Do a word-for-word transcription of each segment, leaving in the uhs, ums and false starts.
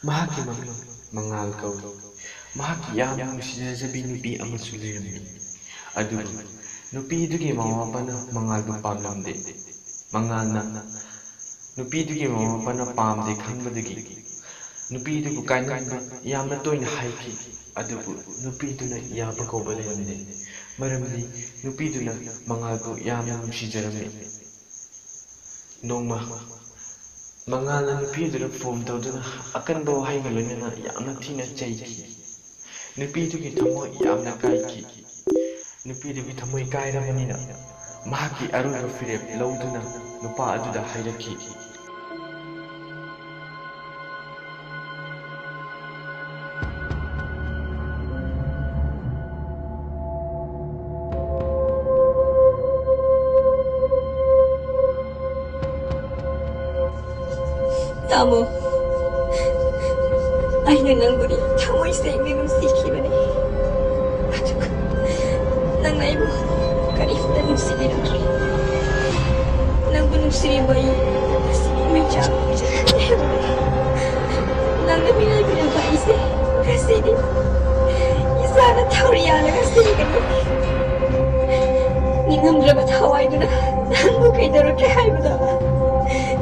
ꯃꯍꯥꯛꯀꯤ ꯃꯃꯤꯡ ꯃꯉꯥꯜ ꯀꯧꯏ꯫ ꯃꯍꯥꯛꯀꯤ ꯌꯥꯝꯅ ꯅꯨꯡꯁꯤꯖꯖꯕꯤ ꯅꯨꯄꯤ ꯑꯃꯁꯨ ꯂꯩꯔꯝꯃꯤ꯫ ꯑꯗꯨꯕꯨ ꯅꯨꯄꯤꯗꯨꯒꯤ ꯃꯃꯥ ꯃꯄꯥꯅ ꯃꯉꯥꯜꯕꯨ ꯄꯥꯝꯂꯝꯗꯦ꯫ ꯃꯉꯥꯜꯅ ꯅꯨꯄꯤꯗꯨꯒꯤ ꯃꯃꯥ ꯃꯄꯥꯅ ꯄꯥꯝꯗꯦ ꯈꯪꯕꯗꯒꯤ ꯅꯨꯄꯤꯗꯨꯕꯨ ꯀꯥꯏꯅꯍꯟꯕ ꯌꯥꯝꯅ ꯇꯣꯏꯅ ꯍꯥꯏꯈꯤ꯫ ꯑꯗꯨꯕꯨ ꯅꯨꯄꯤꯗꯨꯅ ꯌꯥꯕ ꯀꯧꯕ ꯂꯩꯔꯝꯗꯦ, ꯃꯔꯝꯗꯤ ꯅꯨꯄꯤꯗꯨꯅ ꯃꯉꯥꯜꯕꯨ ꯌꯥꯝꯅ ꯅꯨꯡꯁꯤꯖꯔꯝꯃꯤ꯫ ꯅꯣꯡꯃ ꯃꯉꯥꯜꯅ ꯅꯨꯄꯤꯗꯨꯗ ꯐꯣꯟ ꯇꯧꯗꯨꯅ ꯑꯀꯟꯕ ꯋꯥꯍꯩꯒ ꯂꯣꯏꯅꯅ ꯌꯥꯝꯅ ꯊꯤꯅ ꯆꯩꯈꯤ꯫ ꯅꯨꯄꯤꯗꯨꯒꯤ ꯊꯃꯣꯏ ꯌꯥꯝꯅ ꯀꯥꯏꯈꯤ꯫ ꯅꯨꯄꯤꯗꯨꯒꯤ ꯊꯃꯣꯏ ꯀꯥꯏꯔꯕꯅꯤꯅ ꯃꯍꯥꯛꯀꯤ ꯑꯔꯣꯏꯕ ꯐꯤꯔꯦꯞ ꯂꯧꯗꯨꯅ ꯅꯨꯄꯥ ꯑꯗꯨꯗ ꯍꯥꯏꯔꯛꯈꯤ꯫ ꯇꯥꯃꯣ, ꯑꯩꯅ ꯅꯪꯕꯨꯗꯤ ꯊꯃꯣꯏ ꯁꯦꯡꯅ ꯅꯨꯡꯁꯤꯈꯤꯕꯅꯤ, ꯑꯗꯨꯒ ꯅꯪꯅ ꯑꯩꯕꯨ ꯀꯔꯤꯝꯇ ꯅꯨꯡꯁꯤꯕꯤꯔꯝꯗ꯭ꯔꯦ꯫ ꯅꯪꯕꯨ ꯅꯨꯡꯁꯤꯔꯤꯕ ꯑꯩ ꯉꯁꯤꯒꯤ ꯃꯩꯆꯥꯛ ꯂꯩꯍꯧꯔꯦ꯫ ꯅꯪꯅ ꯃꯤꯔꯥꯏꯕꯤꯔꯝꯕ ꯑꯩꯁꯦ ꯉꯁꯤꯗꯤ ꯏꯁꯥꯅ ꯊꯧꯔꯤ ꯌꯥꯜꯂꯒ ꯁꯤꯒꯅꯤ꯫ ꯅꯤꯡꯉꯝꯗ꯭ꯔꯕ ꯊꯋꯥꯏꯗꯨꯅ ꯅꯪꯕꯨ ꯀꯩꯗꯧꯔꯛꯀꯦ ꯍꯥꯏꯕꯗꯣ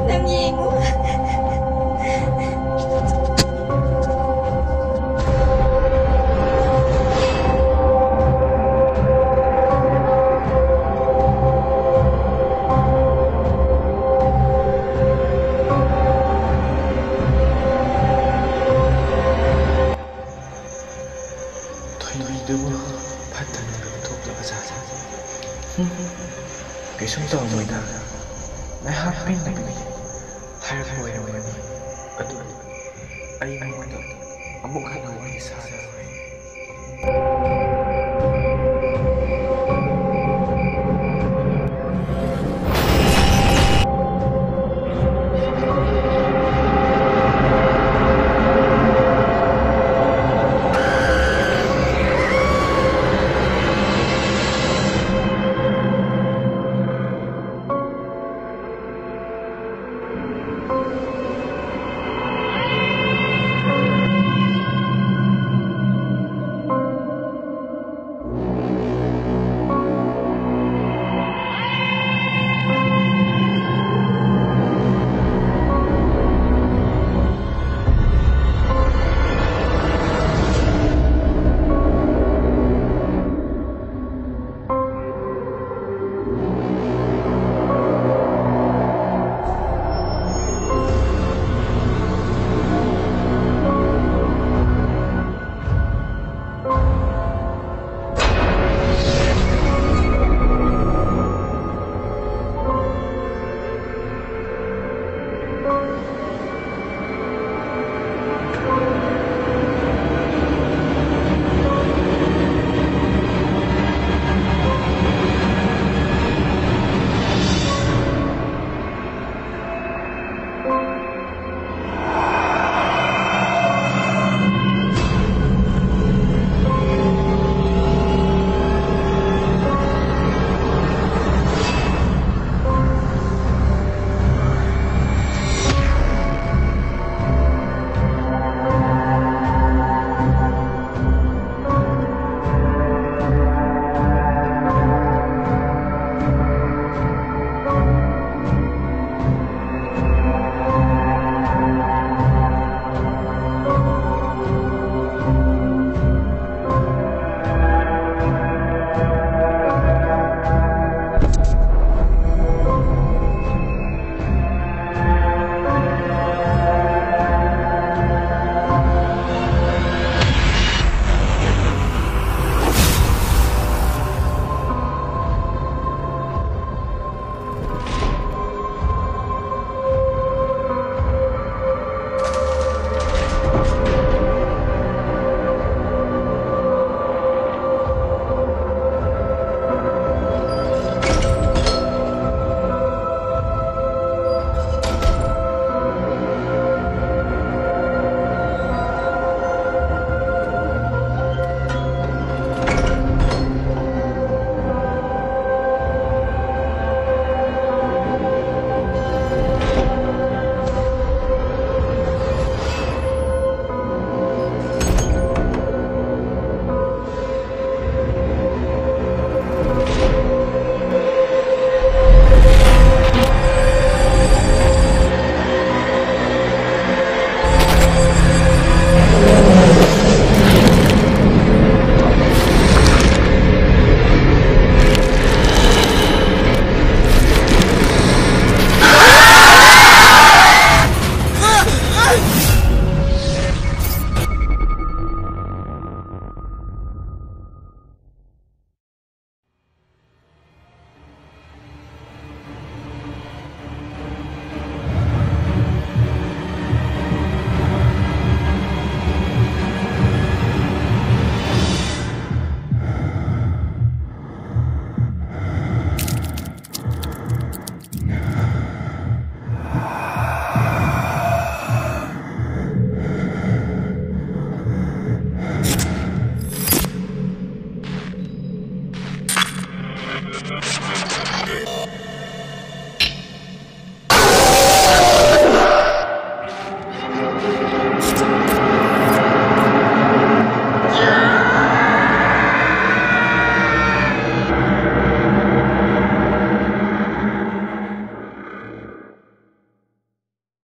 ꯅꯪ ꯌꯦꯡꯉꯨ꯫ ꯊꯣꯏꯕꯤꯗꯨꯕꯨ ꯐꯠꯇꯅ ꯊꯣꯛꯂꯕ ꯖꯥꯠꯂ? ꯍꯨꯝ, ꯀꯩꯁꯨꯝ ꯇꯧꯔꯝꯃꯣꯏꯗ꯫ ꯉꯥꯏꯍꯥꯛ ꯄꯦꯟꯗꯕꯒꯤ ꯍꯥꯏꯔꯛꯄ ꯑꯣꯏꯔꯝꯒꯅꯤ꯫ ꯑꯗꯨꯕꯨ ꯑꯩ ꯃꯉꯣꯟꯗ ꯑꯃꯨꯛ ꯍꯟꯅ ꯋꯥꯔꯤ ꯁꯥꯔꯔꯣꯏ꯫